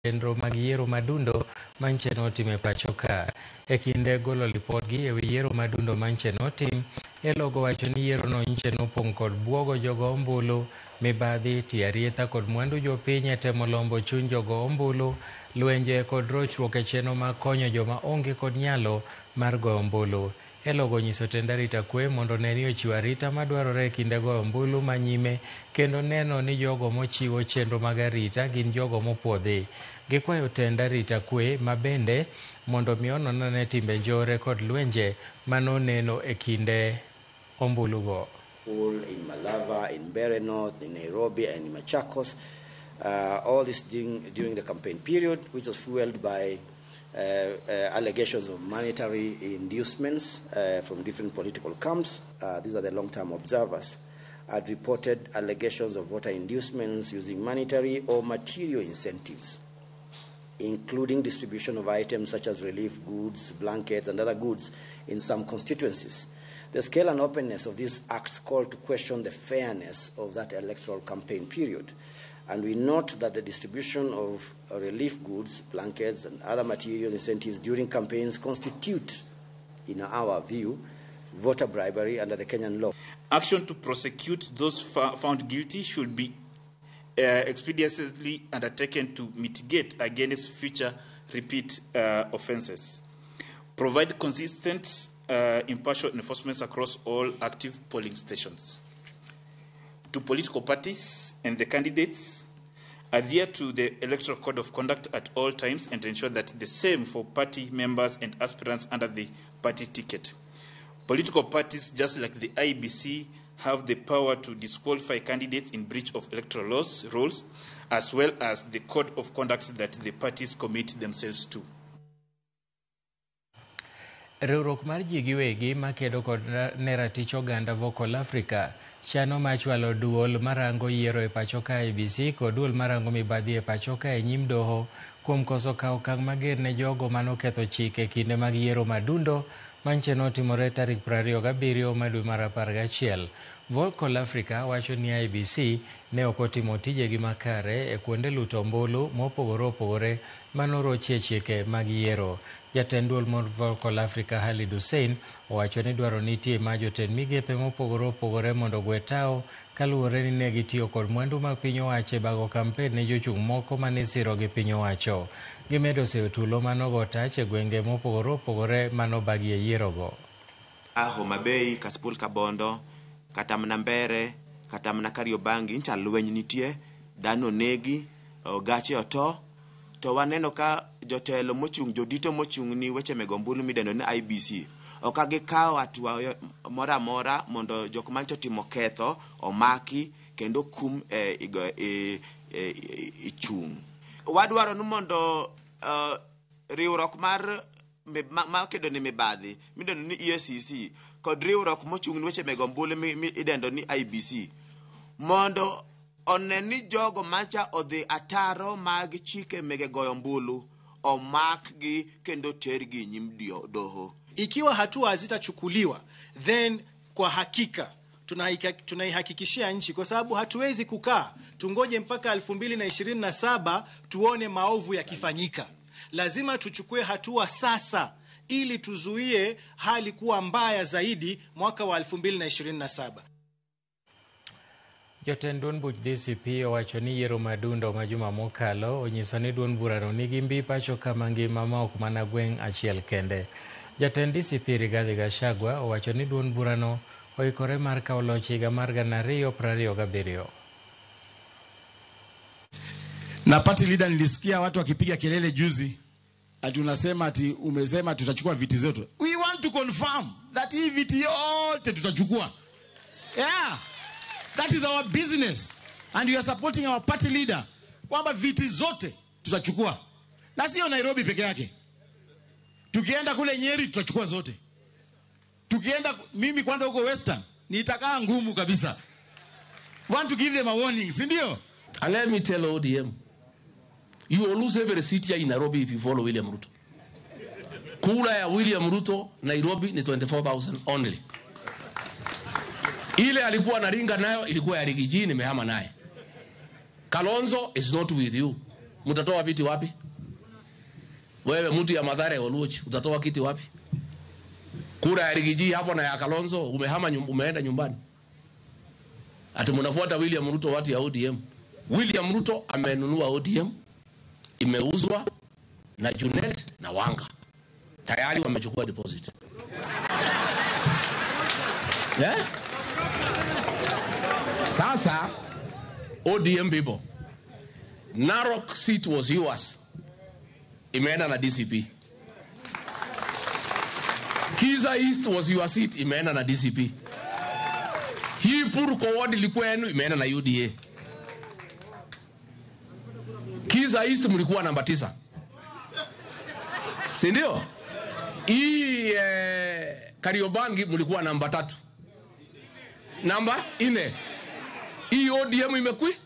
Chenro mag yiero madundo manche notim e pacho ka. E kinde golo lipotgi ewi yiero madundo manche notim, ELO owacho ni yierono nche nopong' kod buogo jogo ombulu, mibadhi, tiyo arietha kod mwandu jopiny e temo lombo chuny jogo ombulu, lwenje kod rochruok e chenro mag konyo joma onge kod nyalo mar goyo ombulu. ELO onyiso tend arita kwe mondo one ni ochiwo arita madwarore e kinde goyo ombulu manyime kendo neno ni jogo mochiwo chenro mag arita gin jogo mopuodhi. Gikwayo tend arita kwe ma bende mondo mi onon ane timbe njore kod lwenje manoneno e kinde ombulugo. In Malava, in Mbeere North, in Nairobi, and in Machakos. All this during the campaign period, which was fueled by allegations of monetary inducements from different political camps. These are the long-term observers. Had reported allegations of voter inducements using monetary or material incentives, including distribution of items such as relief goods, blankets, and other goods in some constituencies. The scale and openness of these acts call to question the fairness of that electoral campaign period. And we note that the distribution of relief goods, blankets, and other material incentives during campaigns constitute, in our view, voter bribery under the Kenyan law. Action to prosecute those found guilty should be expeditiously undertaken to mitigate against future repeat offenses. Provide consistent, impartial enforcement across all active polling stations. To political parties and the candidates, adhere to the Electoral Code of Conduct at all times and ensure that the same for party members and aspirants under the party ticket. Political parties, just like the IEBC, have the power to disqualify candidates in breach of electoral laws, rules, as well as the code of conduct that the parties commit themselves to. Riwruok mar ji giwegi makedo kod ne ratich oganda Vocal Africa chano mar chwalo duol marango yiero e pacho ka IEBC kod duol marango mibadhi e pacho ka e nyim doho kuom koso kawo okang' mager ne jogo manoketho chike e kinde mag yiero madundo manche notimore tarik 27 mar dwe mar 11. Vocal Africa wacho ni IEBC ne ok otimo tijegi makare e kuonde luto ombulu mopogore opogore manorochie chike mag yiero. Jatend duol mar Vocal Africa Khalid Hussein owacho ni dwaro nitie ma jotend migepe mopogore opogore mondo ogwe tao kaluwore ni ne gitiyo kod mwandu mag piny owacho e bago kampen ne jochung' moko mane siro gi piny owacho. Gimedo seyo tulo manogo tach e gwenge mopogore opogore manobagie yierogo. Homa Bay, Kasipul Kabondo, kata mana Mbeere, kata mana Kariobangi, ncha lweny nitie, dhano onegi, gache oto, to waneno ka jotelo mochung', jodito mochung' ni weche meg ombulu midendo ni IEBC, ok gikawo hatua moro amora mondo jok mancho timo ketho omaki kendo kum e chung'. Wadwaro ni mondo riwruok mar makedo ni mibadhi midendo ni EACC kod riwruok mochung' ni weche meg ombulu idendo ni IEBC mondo one ni jogo macha odhi ataro mag chike mege goyo ombulu omakgi kendo tergi nyim doho. Ikiwa hatua hazitachukuliwa, then kwa hakika tunaihakikishia nchi, kwa sababu hatuwezi kukaa tungoje mpaka 2027 tuone maovu yakifanyika. Lazima tuchukue hatua sasa ili tuzuie hali kuwa mbaya zaidi mwaka wa 2027. Jotend duond buch DCP owacho ni yiero madundo ma juma mokalo onyiso ni duond burano nigi mbi pacho ka mangima ma ok mana gweng' achiel kende. Jatend DCP Rigathi Gachagua owacho ni duond burano oikore mar kawo loch higa mar 2027. Na party leader, nilisikia watu wakipiga kelele juzi ati unasema ati umesema tutachukua viti zetu. We want to confirm that hii viti yote tutachukua. Yeah. That is our business and we are supporting our party leader kwamba viti zote tutachukua. Na sio Nairobi peke yake. Tukienda kule Nyeri tutachukua zote. Tukienda mimi kwanza huko Western nitakaa ngumu kabisa. Want to give them a warning, si ndio? And let me tell ODM, you will lose every seat here in Nairobi if you follow William Ruto. Kura ya William Ruto Nairobi ni 24,000 only. Ile alikuwa anaringa nayo ilikuwa ya Riggy G, nimehama naye. Kalonzo is not with you. Mtatoa viti wapi? Wewe mtu ya Mathare Oluoch, utatoa kiti wapi? Kura ya Rigiji hapo na ya Kalonzo, umehama umeenda nyumbani. Ati mnafuata William Ruto watu ya ODM. William Ruto amenunua ODM, imeuzwa na Junet na Wanga. Tayari wamechukua deposit. Yeah? Sasa ODM people, Narok seat was yours. Imeenda na DCP. Kiza East was your seat, imeenda na DCP. Hii Purko ward ilikuwa yenu, imeenda na UDA. Kiza East mlikuwa namba 9. Si ndio? Hii Kariobangi mlikuwa namba 3. Namba 4. Hii ODM imekui?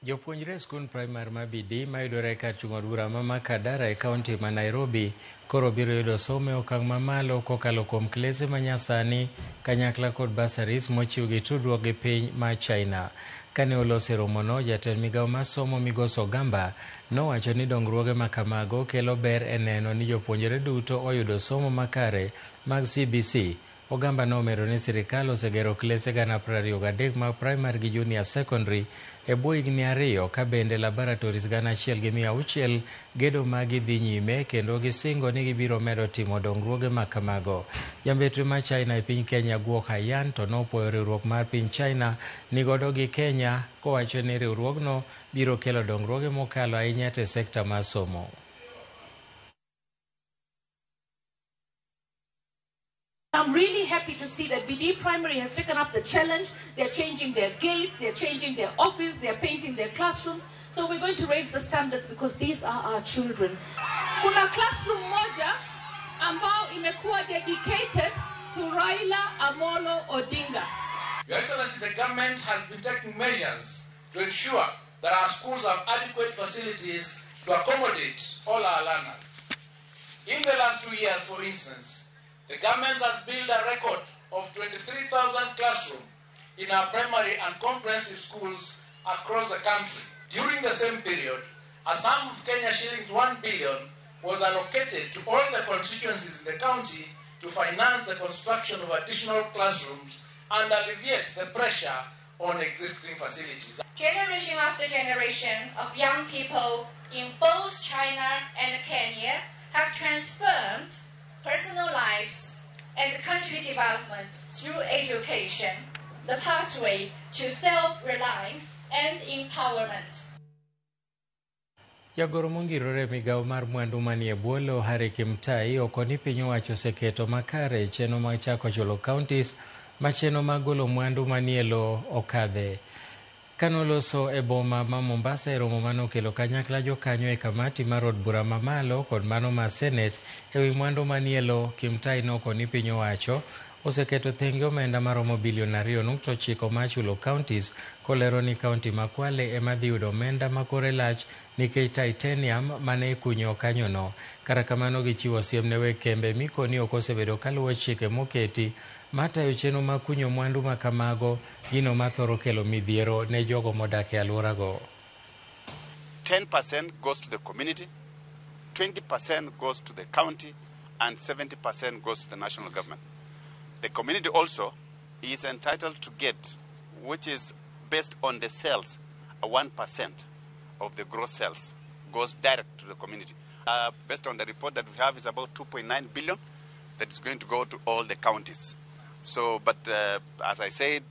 Jopuonjre skund primary ma Bidii mayudore kar chung' od bura ma Makadara e kaunti ma Nairobi koro biro yudo somo e okang' mamalo kokalo kuom klese manyasani kanyakla kod bursaries mochiw gi tudruok gi piny ma China. Kane oloso e romono, jatend migawo mar somo Migosi Ogamba nowacho ni dongruoge ma kamago kelo ber e neno ni jopuonjre duto oyudo somo makare mag CBC. Ogamba nomedo ni sirikal osegero klese 23,000 mag primary gi junior secondary e bwo higni 2 ka bende laboratories 1,600 gedo magi dhi nyime kendo gisingo ni gibiro medo timo dongruoge ma kamago. Jambetre ma China e piny Kenya Guo Haiyan to nopuoyo riwruok mar piny China nigodo gi Kenya kowacho ni riwruogno biro kelo dongruoge mokalo ahinya e sekta mar somo. I'm really happy to see that Bidii Primary have taken up the challenge. They're changing their gates, they're changing their office, they're painting their classrooms. So we're going to raise the standards because these are our children. Kuna classroom moja ambao imekuwa dedicated to Raila Amolo Odinga. Your Excellency, the government has been taking measures to ensure that our schools have adequate facilities to accommodate all our learners. In the last 2 years, for instance, the government has built a record of 23,000 classrooms in our primary and comprehensive schools across the country. During the same period, a sum of Kenya shillings 1 billion was allocated to all the constituencies in the county to finance the construction of additional classrooms and alleviate the pressure on existing facilities. Generation after generation of young people in both China and Kenya have transformed personal lives and country development through education, the pathway to self-reliance and empowerment. Jagoro mongirore migawo mar mwandu manie bwo lowo Harry Kimtai okoni piny owacho oseketo makare chenro mag chako chulo counties ma chenro mag golo mwandu manie lowo okadhe. Kanoloso e boma ma Mombasa e romo manokelo kanyakla jokanyo e kamati mar od bura mamalo kod mano mar Senate ewi mwandu manie lowo, Kimtai nokoni piny owacho oseketo thenge omenda maromo bilion 2.9 mar chulo counties kolero ni kaunti ma Kwale ema dhi yudo omenda ma kore lach nikech titanium mane ikunyo kanyono. Kata kamano gichiwo siem ne weg kembe mikoni ok osebedo kaluwo chike moketi matayo chenro mag kunyo mwandu ma kamago, gino mathoro kelo midhiero ne jogo modak e alworago. 10% goes to the community, 20% goes to the county, and 70% goes to the national government. The community also is entitled to get, which is based on the sales, 1% of the gross sales goes direct to the community. Based on the report that we have, is about 2.9 billion that is going to go to all the counties. So, but as I said,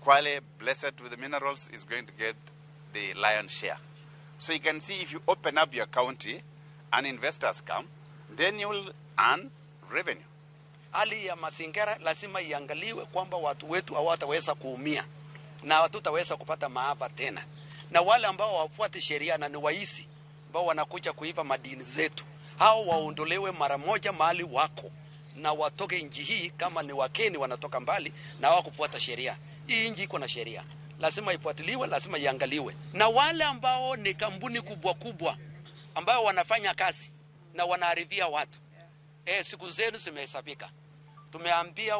Kwale, blessed with the minerals, is going to get the lion's share. So you can see if you open up your county and investors come, then you will earn revenue. Hali ya mazingira lazima iangaliwe kwamba watu wetu hawataweza kuumia na hatutaweza kupata maafa tena. Na wale ambao hawafuati sheria na ni waisi ambao wanakuja kuiba madini zetu, hao waondolewe mara moja mahali wako na watoke nchi hii. Kama ni wakeni wanatoka mbali na hawakufuata sheria. Hii nchi iko na sheria, lazima ifuatiliwe, lazima iangaliwe. Na wale ambao ni kampuni kubwa kubwa ambao wanafanya kazi na wanaharibia watu, siku zenu zimehesabika. Tumeambia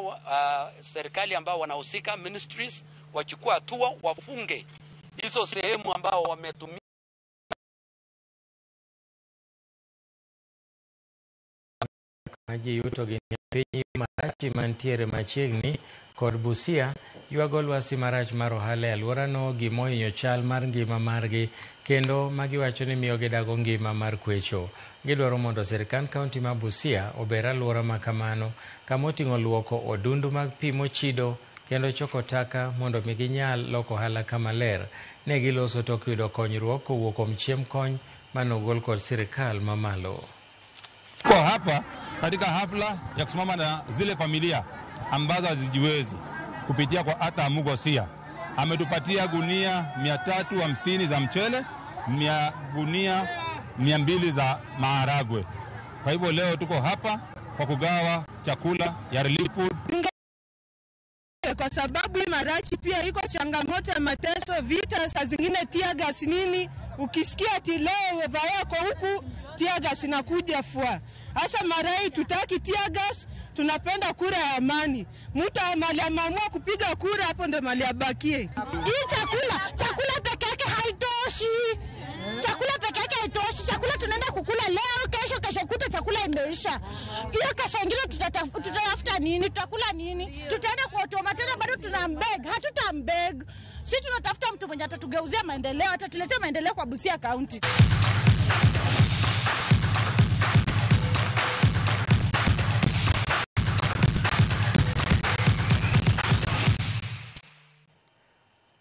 serikali ambao wanahusika ministries wachukue hatua, wafunge hizo Hizo sehemu ambao wametumia Maji yuto gi piny Marachi mantiere machiegni kod Busia ywago lwasi marach mar ohala e alworano gimohinyo chal mar ngima margi kendo magiwacho ni miyo gidago ngima mar kwecho. Gidwaro mondo sirkand kaunti ma Busia ober alwora ma kamano kama oting'o luoko odundu mag pi mochido kendo choko taka mondo mi ginyal loko ohala kama ler. Ne giloso tok yudo konyruok kowuok kuom chiemb kony manogol kod sirkal mamalo. Kwa hapa katika hafla ya kusimama na zile familia ambazo hazijiwezi kupitia kwa Arthur Amugo Sia. Ametupatia gunia 350 za mchele, gunia 200 za maharagwe. Kwa hivyo leo tuko hapa kwa kugawa chakula ya relief food. Kwa sababu hii Marachi pia iko changamoto ya mateso, vita, saa zingine tear gas nini. Ukisikia ati leo vayako huku tear gas inakuja fua. Hasa Marai tutaki tear gas, tunapenda kura ya amani. Mtu ameamua kupiga kura hapo ndo mali abakie. Hii chakula peke yake haitoshi. Chakula peke yake haitoshi. Chakula tunaenda kukula leo, kesho, kesho kuta chakula imeisha. Hiyo kesho ingine tutatafuta nini? Tutakula nini? Tutaenda kwa Otuoma tena bado tunambeg, hatutambeg. Sisi tunatafuta mtu mwenye atatugeuzia maendeleo, atatuletea maendeleo kwa Busia County.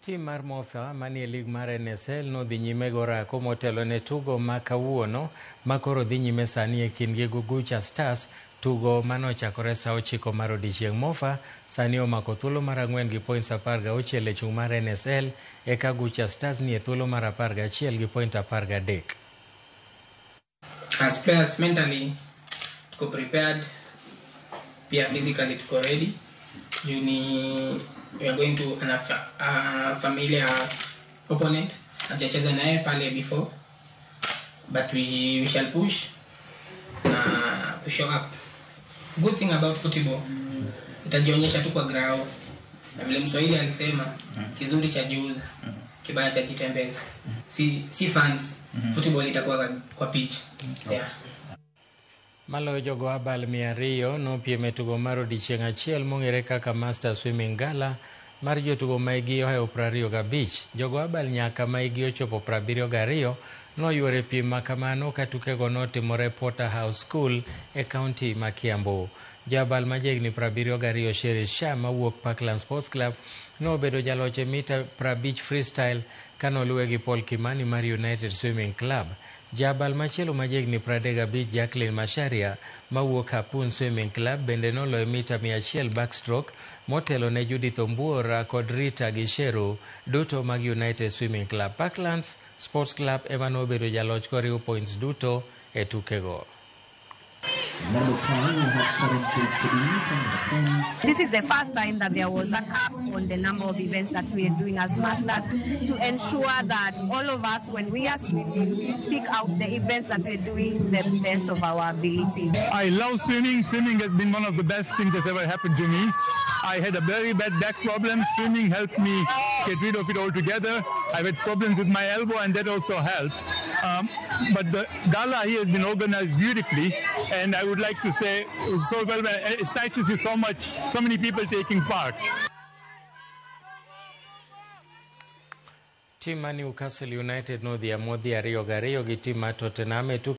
Tim mar Mofa manie lig mar NSL nodhi nyime go orako motelo ne tugo ma kawuono ma koro dhi nyime sani e kindgi gi Gucha Stars, tugo manochakore sa 9 mar odiechieng'. Mofa sani omako thuolo mar 4 gi points 16 e chung' mar NSL, eka Gucha Stars nie thuolo mar 11 gi point 13. As players mentally tuko prepared, pia physically tuko ready. Juni we are going to a familiar opponent. Hatujacheza naye pale before, but we shall push na to show up. Good thing about football, itajionyesha tu kwa ground. Na vile Mswahili alisema, kizuri cha jiuza, kibaya cha jitembeza. Si fans, football itakuwa kwa pitch. Yeah. Maloyo jogo abal 200 nopiem e tugo mar odiechieng' achiel mong'ere kaka Master Swimming Gala mar jotugo mahigi ohewo 25. Jogo abal nyaka mahigi ochopo 72 noyuoro e piem makamano ka tukego notimore Porterhouse School e kaunti ma Kiambu. Jabal majegni 72 Sherry Shah mawuok Parkland Sports Club nobedo jaloch e mita 50 freestyle kanoluwe gi Paul Kimani mar United Swimming Club. Jabal machielo majegni 35 Jacqueline Macharia mawuok Harpoon Swimming Club bende noloyo mita 100 backstroke motelo ne Judith Ombuora kod Rita Gisheru duto mag United Swimming Club. Parklands Sports Club ema nobedo jaloch koriwo points duto e tukego. This is the first time that there was a cap on the number of events that we are doing as masters to ensure that all of us, when we are swimming, we pick out the events that we're doing the best of our ability. I love swimming. Swimming has been one of the best things that's ever happened to me. I had a very bad back problem. Swimming helped me get rid of it altogether. I've had problems with my elbow, and that also helped. But the gala here has been organized beautifully, and I would like to say so well. It's nice to see so many people taking part. Team mar Newcastle United nodhi amodhi 2-2 gi team mar Tottenham e tuke